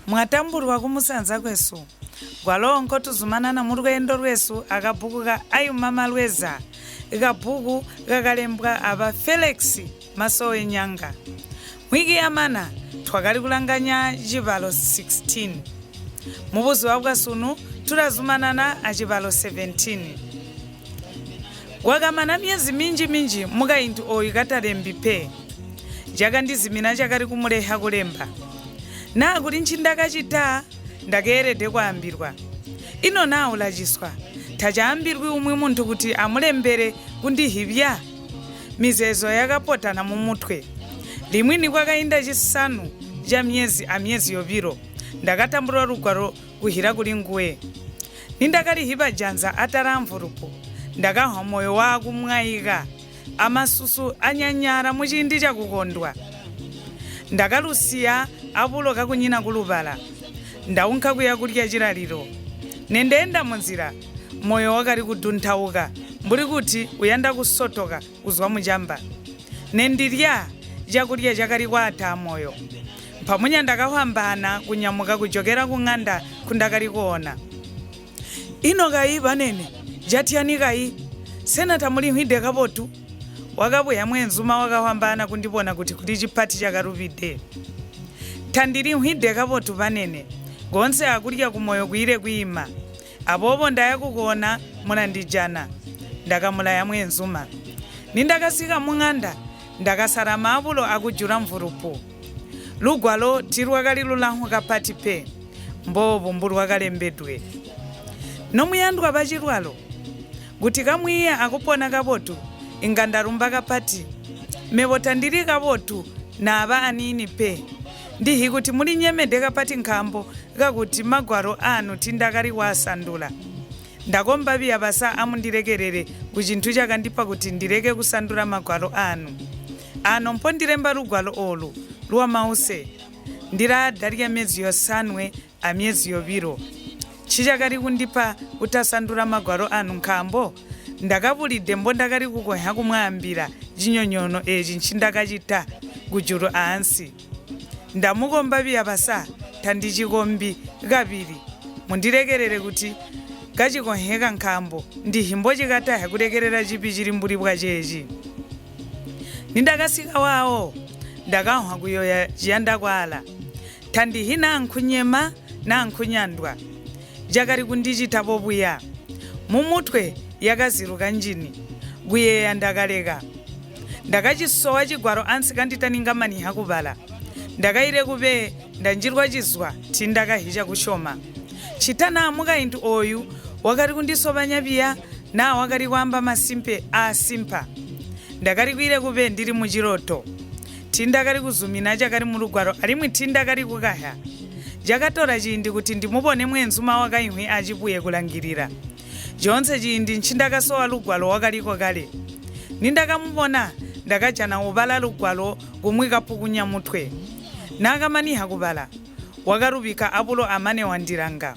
Mwatambulwa kumusanza kwesu, kwalo nkotuzumanana mu lweendo lwesu akabbuku ka Ayuma Malweza, kabbuku kakalembwa aba Felix Masowe Nyanga. Mwiki yamana twakali kulanganya cibalo 16. Mubuzuba bwasunu tulazumanana acibalo 17. Kwakamana myezi minji-minji mukaintu ooyu katalembi pe. Cakandizimina cakali kumuleha kulemba. Naa kuli ncindakacita, ndakeelede kwaambilwa. Ino naa ulaciswa, tacaambilwi umwi muntu kuti amulembele kundihibya? Mizeezo yakapotana mumutwe. Limwi nikwakainda cisanu camyezi amyezi yobilo, ndakatambula lugwalo kuhila kuli nguwe. Nindakalihiba janza atala amvulupu, ndakanhwa moyo waakumwaika amasusu anyanyaala muciindi cakukondwa. Ndakalusiya abulo kakunyina kulubala. Ndaunka kuya kulya cilalilo. Nendeenda munzila, moyo wakali kuduntauka mbuli kuti uyanda kusotoka kuzwa mucamba. Nendilya, cakulya cakali kwaata amoyo. Mpamunya ndakahwambaana kunyamuka kujokela kuŋanda nkundakali koona. Ino kayi banene, catyani kayi? Sena tamulinhwide kabotu? Wakabuya mweenzuma wakahwambaana kundibona kuti kuli cipati cakalubide. Tandilinhwide kabotu banene, koonse akulya kumoyo kwiile kwiima. Aboobo ndaya kukoona mulandijana, ndakamulaya mweenzuma. Nindakasika muŋanda, ndakasalama abulo akujula mvulupu. Lugwalo tiilwakali lulamfwu kapati pe, mboobu mbulwakalembedwe. Nomuyandwa bacilwalo, kuti kamwiiya akupona kabotu, inga ndalumba kapati. Mebo tandili kabotu naaba aniini pe. Ndihyi kuti mulinyemede kapati nkaambo kakuti magwalo aanu tiindakali kwaasandula. Ndakomba biya basa amundilekelele kucintu cakandipa kuti ndileke kusandula magwalo aanu. Aano mpondilemba lugwalo oolu lwamause, ndilaada lyamyezi yosanwe amyezi yobilo. Ncicakali kundipa kutasandula magwalo aanu nkaambo ndakabulide mbondakali kukonhya kumwaambila cinyonyoono eeci ncindakacita kujulu aansi. Ndamukomba biya basa, tandicikombi kabili, mundilekelele kuti kacikonheka nkaambo ndihyi mbocikatahya kulekelela cibi cili mbuli bwaceeci. Nindakasika waawo, ndakanhwa kuyoya ciyanda kwaala. Tandihyi naa nkunyema naa nkunyandwa cakali kundicita bobuya. Mumutwe yakaziluka njini, kuyeeya ndakaleka. Ndakacisowa cigwalo ansi kanditaninga maniha kubala. Ndakaile kubee ndanjilwa cizwa tiindakahyi cakusyoma. Ccita naa mukaintu ooyu wakali kundisobanya biya naa wakali kwaamba masimpe aasimpa. Ndakali kwiile kubee ndili muciloto. Tiindakali kuzumina cakali mulugwalo alimwi tiindakali kukahya. Cakatola ciindi kuti ndimubone mweenzuma wakainhwi acibuye kulangilila. Coonse ciindi ncindakasowa lugwalo wakaliko kale. Nindakamubona, ndakajana ubala lugwalo kumwi kapukunya mutwe. Naakamaniha kubala, wakalubikka abulo amane wandilanga.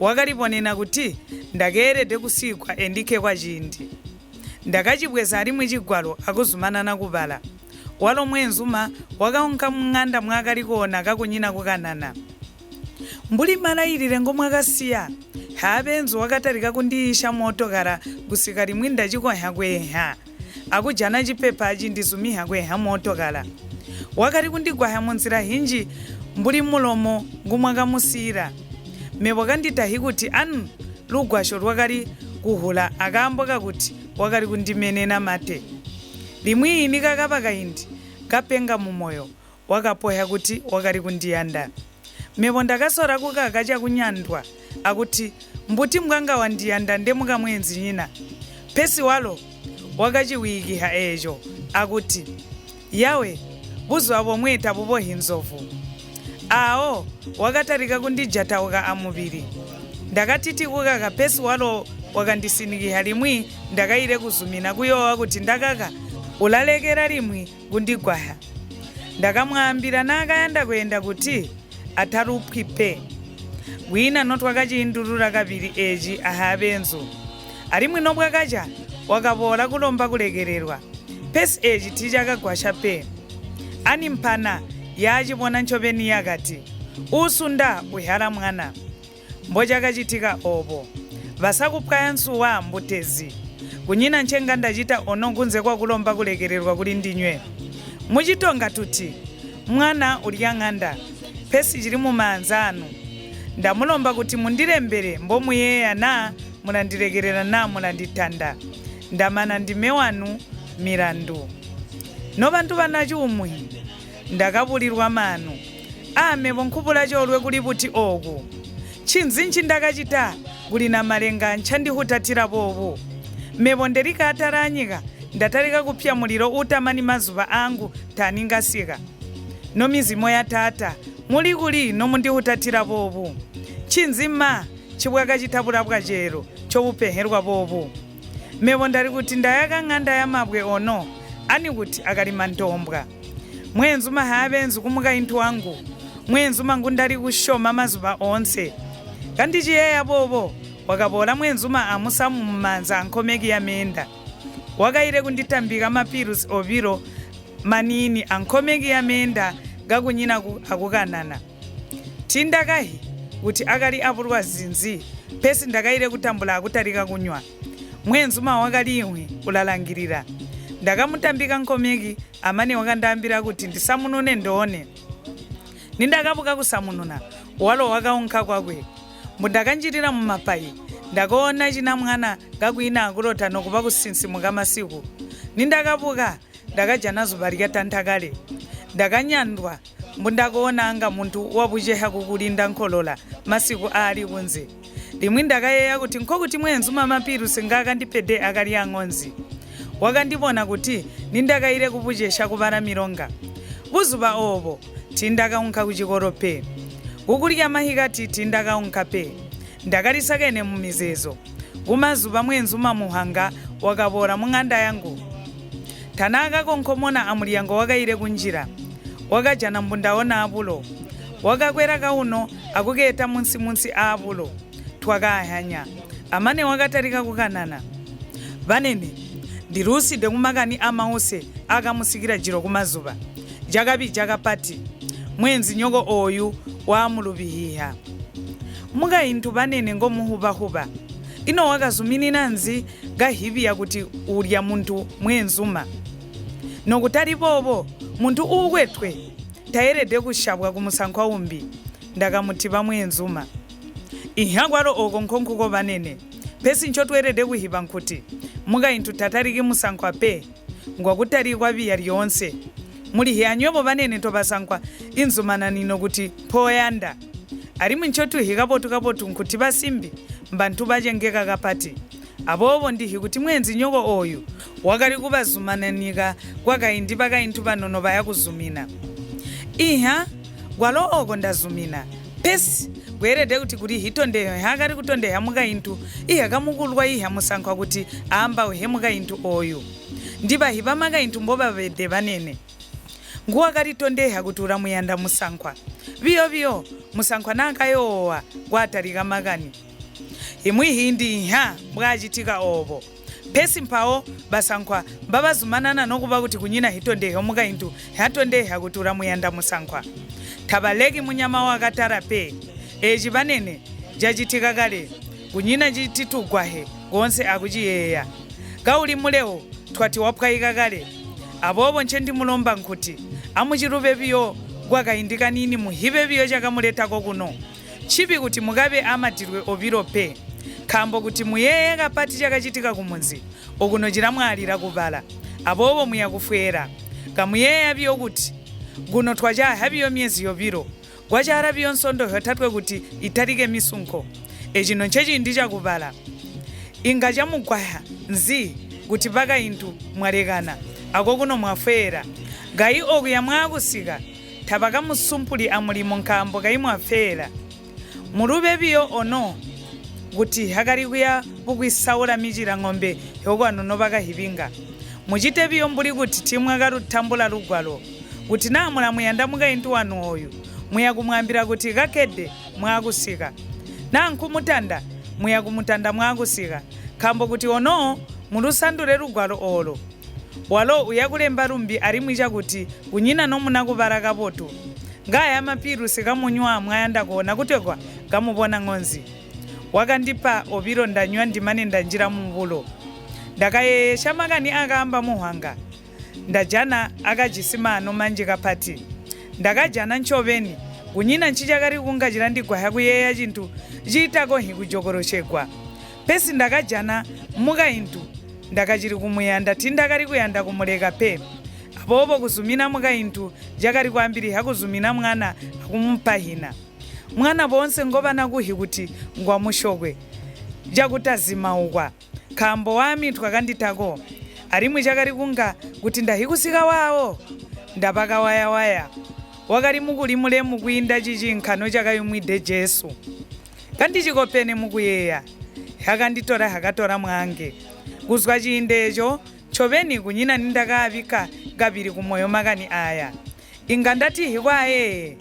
Wakalibonena kuti ndakeelede kusiigwa endikke kwaciindi. Ndakacibweza alimwi cigwalo akuzumanana kubala. Walo mweenzuma wakaunka muŋanda mwaakali koona kakunyina kukanana. Mbuli malailile ngomwakasiya, haabeenzu wakatalika kundiyiisya mootokala kusika limwi ndacikonhya kweenha akujana cipepa cindizuminhya kweenha mootokala. Wakali kundigwahya munzila hinji mbuli mulomo ngumwakamusiila. Mebo kanditahyi kuti anu lugwasyo lwakali kuhula akaambo kakuti wakali kundimenena mate. Limwi nikakaba kaindi kapenga mumoyo, wakapohya kuti wakali kundiyanda. Mebo ndakasola kukaka cakunyandwa akuti mbuti mbwanga wandiyanda ndemukamweenzinyina. Pesi walo wakaciwiikiha eeco akuti, Yawe, buzuba bomwe tabubohi nzovu. Aawo wakatalika kundijatauka amubili. Ndakatiti kukaka pesi walo wakandisinikiha limwi ndakaile kuzumina kuyoowa kuti ndakaka ulalekela limwi kundigwahya. Ndakamwaambila naakayanda kweenda kuti atalupwi pe. Kwiina notwakaciindulula kabili eeci ahaabeenzu. Alimwi nobwakaca, wakaboola kulomba kulekelelwa. Pesi eeci tiicakagwasya pe. Ani mpana yaacibona ncobeni yakati. Uusunda uhyala mwana. Mbocakacitika oobo. Basakupwaya nsuwa mbutezi. Kunyina ncenga ndacita ono kunze kwakulomba kulekelelwa kuli ndinywe. Muchitonga tuti, mwana ulya ŋanda, pesi cili mumaanza aanu. Ndamulomba kuti mundilembele mbomuyeeya naa mulandilekelela naa mulanditanda. Ndamana ndime wanu milandu. Nobantu banacuumwi, ndakabulilwa maanu. A mebo nkubula coolwe kuli buti ooku? Ncinzi ncindakacita kuli namalenga ncandihutatila boobu? Mebo ndelike atala aanyika ndatalika kupya mulilo uutamani mazuba aangu taaningasika. Nomizimo ya taata, muli kuli nomundihutatila boobu? Ncinzi ma ncibwakacita bula bwaceelo ncobupehelwa boobu? Mebo ndali kuti ndayaka ŋanda yamabwe ono, ani kuti akali mantombwa. Mweenzuma haabeenzu kumukaintu wangu, mweenzuma ngundali kusyoma mazuba oonse. Kandiciyeeya boobo, wakaboola mweenzuma amusamu mumaanza ankomeki yameenda. Wakaile kunditambika mapiilusi obilo maniini ankomeki yameenda kakunyina akukanana. Tiindakahi kuti akali abulwazi nzi, pesi ndakaile kutambula akutalika kunywa. Mweenzuma wakaliimwi ulalangilila. Ndakamutambika nkomeki amane wakandaambila kuti ndisamunune ndoone. Nindakabuka kusamununa, walo wakaunka kwakwe. Mbundakanjilila mumapayi, ndakoona cinamwana kakwiina akulota nokuba kusinsimuka masiku. Nindakabuka, ndakajana zuba lyatanta kale. Ndakanyandwa mbundakoona anga muntu wabuceha kukulinda nkolola masiku aali kunze. Limwi ndakayeeya kuti nkokuti mweenzuma mapiilusi ngaakandipede akali aŋonzi. Wakandibona kuti nindakaile kubucesya kubala milonga. Buzuba oobo tiindakaunka kucikolo pe. Kukulya mahikati tiindakaunka pe. Ndakalisakene mumizeezo. Kumazuba mweenzuma Muhanga wakaboola muŋanda yangu. Tanaakakonkomona amulyango wakaile kunjila. Wakajana mbundaona abulo. Wakakwela kauno akukeeta munsi-munsi aabulo. Twakaayanya. Amane wakatalika kukanana. Banene, ndiluuside kumakani aamause aakamusikila jilo kumazuba. Cakabija kapati. Mweenzinyoko ooyu waamulubihiha. Mukaintu banene ngomuhubahuba. Ino wakazuminina nzi kahibiya kuti ulya muntu mweenzuma? Nokutali boobo, muntu uukwetwe tayelede kusyabwa kumusankwa umbi. Ndakamutiba mweenzuma. Inhya kwalo ooko nkonkuko banene. Pesi ncotweelede kuhiba nkuti, mukaintu tataliki musankwa pe, ngwakutalikwa biya lyoonse. Mulihi anywebo banene tobasankwa inzumananino kuti mpooyanda. Alimwi ncotuhi kabotu-kabotu nkuti basimbi mbantu bacengeka kapati. Aboobo ndihi kuti mweenzinyoko ooyu wakali kubazumananika kwakaindi bakaintu banu nobaya kuzumina. Inhya, kwalo ooko ndazumina. Pesi, kweelede kuti kuli hitondeho nhaakali kutondeha mukaintu ihakamukulwaihya musankwa kuti aambauhe mukaintu ooyu. Ndibahi bamakaintu mbobabede banene. Nguwakalitondeha kuti ulamuyanda musankwa. Biyo-biyo, musankwa naakayoowa kwaatalika makani. Imwi hiindi inhya mbwaacitika oobo. Pesi mpawo basankwa mbabazumanana nokuba kuti kunyina hitondehyo mukaintu nhatondehya kuti ulamuyanda musankwa. Tabaleki munyama wakatala pe. Eeci banene, cacitika kale. Kunyina cititugwahe koonse akuciyeeya. Kauli mulewo, twati wapwaika kale. Aboobo ncendimulomba nkuti, amucilube biyo kwakaindi kaniini muhibe biyo cakamuleta kokuno. Ncibi kuti mukabe aamadilwe obilo pe, nkaambo kuti muyeeye kapati cakacitika kumunzi, okuno cilamwaalila kubala, aboobo muyakufweela. Kamuyeeya biyo kuti, kuno twacaaha biyo myezi yobilo, kwacaala biyo nsondo zyotatwe kuti italike misunko. Ecino nceciindi cakubala. Inga camugwahya nzi kuti bakaintu mwalekana, akokuno mwafweela? Kayi okuya mwaakusika, Tabakamusumpuli amulimo nkaambo kayi mwafeela. Mulube biyo ono kuti hakali kuya bukwisaula micila ng'ombe yokwanu nobakahibinga. Mucite biyo mbuli kuti tiimwakalutambula lugwalo. Kuti naa mulamuyanda mukaintu wanu ooyu, muya kumwaambila kuti kakkede mwaakusika. Naa nkumutanda, muya kumutanda mwaakusika. Nkaambo kuti ono mulusandule lugwalo oolo. Walo uyakulemba lumbi alimwi cakuti kunyina nomuna kubala kabotu. Ngaaya mapilusi kamunywa mwayanda koona kutegwa kamubona ŋonzi. Wakandipa obilo ndanywa ndimane ndanjila mubulo. Ndakayeeyesya makani akaamba Muhwanga. Ndajana akajisi maano manji kapati. Ndakajana ncobeni kunyina ncicakali kunga cilandigwasya kuyeeya cintu citakonhyi kujokolosyegwa. Pesi ndakajana mukaintu ndakacili kumuyanda tiindakali kuyanda kumuleka pe. Aboobo kuzumina mukaintu cakali kwaambilihya kuzumina mwana akumupa hina. Mwana boonse ngobanakuhyi kuti ngwamusyokwe cakutazimaukwa nkaambo waamitwa kanditako. Alimwi cakali kunga kuti ndahikusika waawo, ndaba kawayawaya. Wakali mukuli mulemu kwiinda ciciinkano cakayumwide Jesu. Kandicikopene mukuyeeya, hyakanditola hyakatola mwaange. Kuzwa ciindi eeco, ncobeni kunyina nindakaabikka kabili kumoyo makani aaya. Inga ndati hikwaayeeye,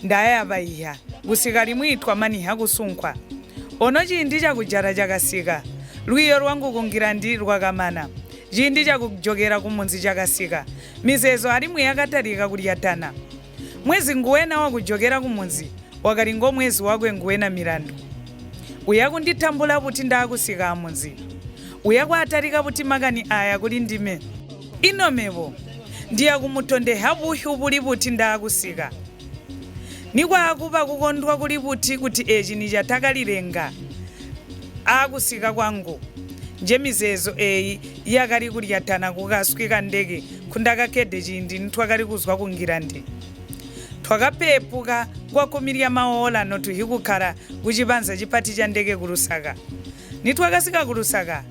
ndayabaihya kusika limwi twamanihya kusunkwa. Ono ciindi cakujala cakasika. Lwiiyo lwangu ku Ngilandi lwakamana. Ciindi cakujokela kumunzi cakasika. Mizeezo alimwi yakatalika kulyatana. Mwezi nguwena wakujokela kumunzi wakali ngomwezi wakwe nguwena milandu. Uyakunditambula buti ndaakusika amunzi? Uyakwaatalika buti makani aaya kuli ndime? Ino mebo ndiyakumutondehya buhyu buli buti ndaakusika? Nikwaakuba kukondwa kuli buti kuti eeci nicatakalilenga aakusika kwangu? Njemizeezo eeyi yakali kulyatana kukaswi kandeke nkundakakkede ciindi nitwakali kuzwa ku Ngilandi. Twakapeepuka kwakkumi lyamawoola notuhikukkala kucibanza cipati candeke ku Lusaka. Nitwakasika ku Lusaka,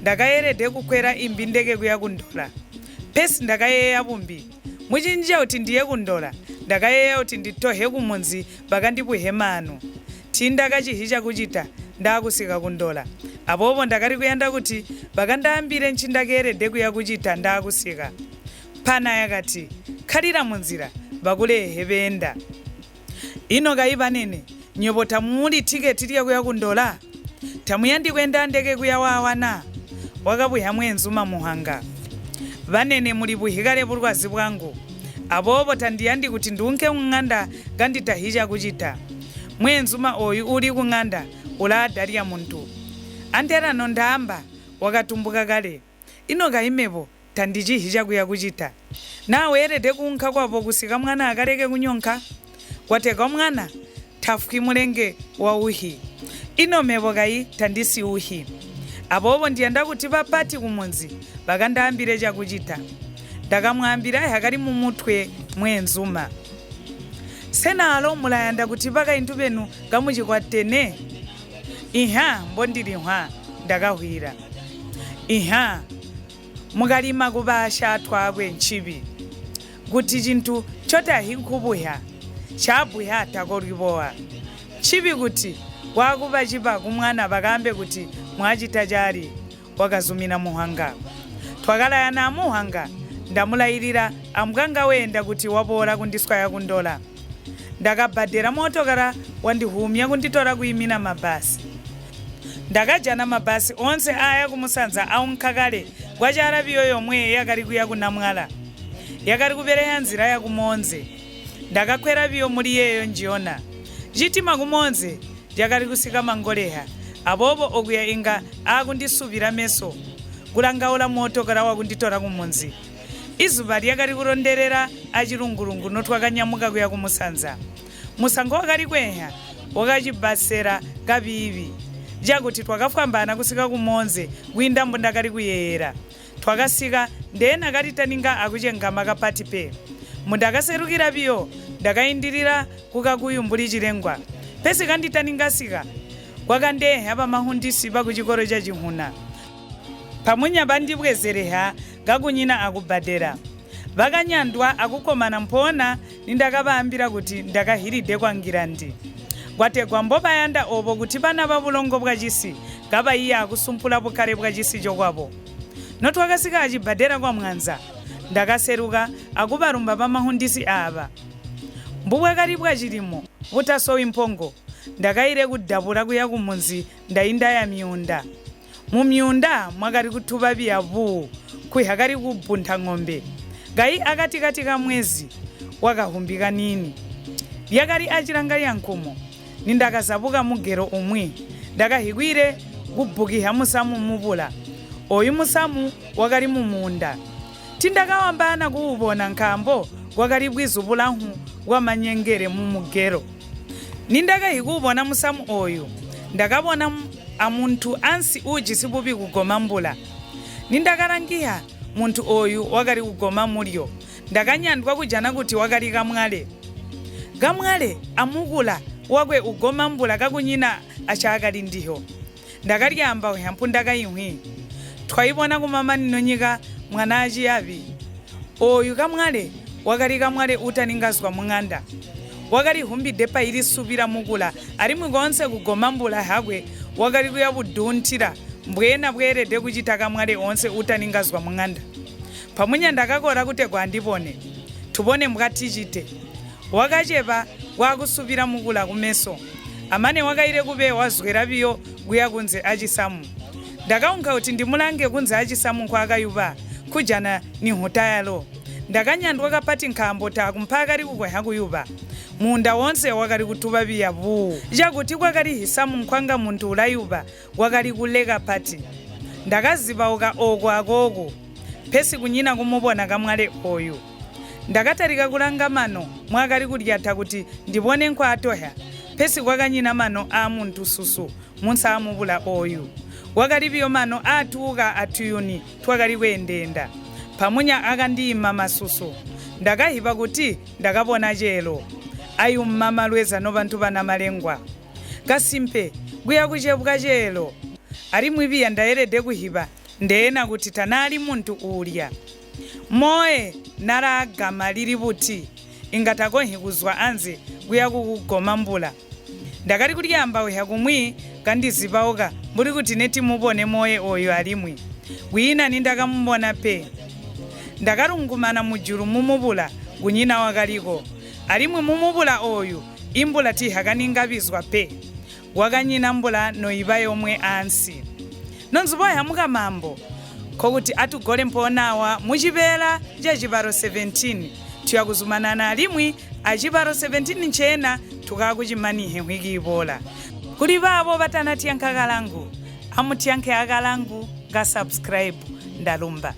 ndakayelede kukkwela imbi ndeke kuya ku Ndola. Pesi ndakayeeya bumbi. Muciindi cakuti ndiye ku Ndola, ndakayeeya kuti nditohe kumunzi bakandibuhe maanu. Tiindakacihi cakucita ndaakusika ku Ndola. Aboobo ndakali kuyanda kuti bakandaambile ncindakeelede kuya kucita ndaakusika. Mpana yakati, Kkalila munzila, bakuleehe beenda. Ino kayi banene, nywebo tamuuli tiketi lyakuya ku Ndola? Tamuyandi kweenda andeke kuya waawa na? Wakabuhya mweenzuma Muhanga. Banene mulibuhi kale bulwazi bwangu. Aboobo tandiyandi kuti nduunke kuŋanda kanditahyi cakucita. Mweenzuma ooyu uuli kuŋanda ulaada lyamuntu. Antela nondaamba wakatumbuka kale. Ino kayi mebo tandicihyi cakuya kucita. Naa weelede kuunka kwabo kusika mwana akaleke kunyonka? Kwategwa mwana tafwi mulenge wa uhyi. Ino mebo kayi tandisi uhyi. Aboobo ndiyanda kuti bapati kumunzi bakandaambile cakucita. Ndakamwaambila hyakali mumutwe mweenzuma. Sena alo mulayanda kuti bakaintu benu kamucikwatene? Inha, mbondilinhwa, ndakahwiila. Inha, mukalima kuba ashaatwaakwe ncibi. Kuti cintu ncotahyi nkubuhya, ncaabuhya takolwi bowa. Ncibi kuti kwaakuba ciba kumwana bakaambe kuti mwacita caali, wakazumina Muhwanga. Twakalayana a Muhwanga, ndamulailila ambwanga weenda kuti waboola kundiswaya ku Ndola. Ndakabbadela mootokala wandihuumya kunditola kwiimina mabbaasi. Ndakajana mabbaasi oonse aaya kumusanza aunka kale, kwacaala biyo yomwe yakali kuya ku Namwala. Yakali kubelehya nzila yaku Monze. Ndakakkwela biyo muli yeeyo njiyona. Citima ku Monze cakali kusika mangolehya, aboobo okuya inga aakundisubila meso kulangaula mootokala wakunditola kumunzi. Izuba lyakali kulondelela acilungulungu notwakanyamuka kuya kumusanza. Musango wakali kweenhya wakacibbasela kabiibi, cakuti twakafwambaana kusika ku Monze kwiinda mbundakali kuyeeyela. Twakasika ndeena kalitaninga akucengama kapati pe. Mbundakaselukila biyo, ndakaindilila kukakuyu mbuli cilengwa. Pesi kanditaninga sika, kwakandeenhya bamahundisi bakucikolo ca Cihuna. Mpamunya bandibwezeleha kakunyina akubbadela. Bakanyandwa akukkomana mpoona nindakabaambila kuti ndakahilide kwa Ngilandi. Kwategwa mbobayanda oobo kuti bana babulongo bwacisi kabaiya akusumpula bukkale bwacisi cokwabo. Notwakasika acibbadela kwa Mwanza, ndakaseluka akubalumba bamahundisi aaba. Mbubwakali bwacilimo butasowi mpongo, ndakaile kudabula kuya kumunzi ndaindaya myuunda. Mumyuunda mwakali kutuba biya buu, nkuhyakali kubbunta ŋombe. Kayi akati-kati kamwezi, wakahumbi kaniini. Lyakali acilanga lyankumo. Nindakazabuka mugelo umwi, ndakahikwile kubbukiha musamu mubula. Ooyu musamu wakali mumuunda. Tindakawambaana kuubona nkaambo kwakali bwizu bulamhu bwamanyengele mumugelo. Nindakahikuubona musamu ooyu, ndakabona amuntu ansi uujisi bubi kugoma mbula. Nindakalangiha, muntu ooyu wakali kugoma mulyo. Ndakanyandwa kujana kuti wakali kamwale. Kamwale amukula wakwe ugoma mbula kakunyina acaakalindiho. Ndakalyaamba uhya mpundakainhwi. Twaibona kumamanino nyika mwana aciyabi. Ooyu kamwale wakali kamwale uutaningazwa muŋanda. Wakalihumbide payi lisubila mukula alimwi koonse kugoma mbula hakwe wakali kuya buduntila mbweena bweelede kucita kamwale oonse uutaningazwa muŋanda. Mpamunya ndakakola kutegwa andibone, tubone mbwaticite. Wakaceba kwaakusubila mukula kumeso. Amane wakaile kube wazwela biyo kuya kunze acisamu. Ndakaunka kuti ndimulange kunze acisamu nkwaakayuba, kujana ninhuta yalo. Ndakanyandwa kapati nkaambo taaku mpaakali kukonhya kuyuba. Muunda woonse wakali kutuba biya buu. Cakuti kwakali hisamu nkwanga muntu ulayuba kwakali kule kapati. Ndakazibauka ooku akooku, pesi kunyina kumubona kamwale ooyu. Ndakatalika kulanga mano mwaakali kulyata kuti ndibone nkwaatohya, pesi kwakanyina mano aamuntu susu munsaa mubula ooyu. Kwakali biyo mano aatuuka atuyuni twakali kweendeenda. Mpamunya akandiima masusu. Ndakahiba kuti ndakabona ceelo. Ayumma malweza nobantu banamalengwa. Kasimpe, kuya kucebwa ceelo. Alimwi biya ndayelede kuhiba ndeena kuti tanaali muntu uulya. Moe nalaagama lili buti, inga takonhyi kuzwa anze kuya kukugoma mbula. Ndakali kulyaambauhya kumwi kandizibauka mbuli kuti netimubone moe ooyu alimwi. Kwiina nindakamubona pe. Ndakalungumana mujulu mumubula, kunyina wakaliko. Alimwi mumubula ooyu imbula tiihakaningabizwa pe. Kwakanyina mbula noiba yomwe ansi. Nonzubohya mukamambo, nkokuti atugole mpoonaawa mucibeela cacibalo 17. Tuyakuzumanana alimwi acibalo 17 nceena tukaakucimanihe nhwiki iboola. Kuli baabo batanatyanka kalangu, amutyanke akalangu ka subscribe. Ndalumba.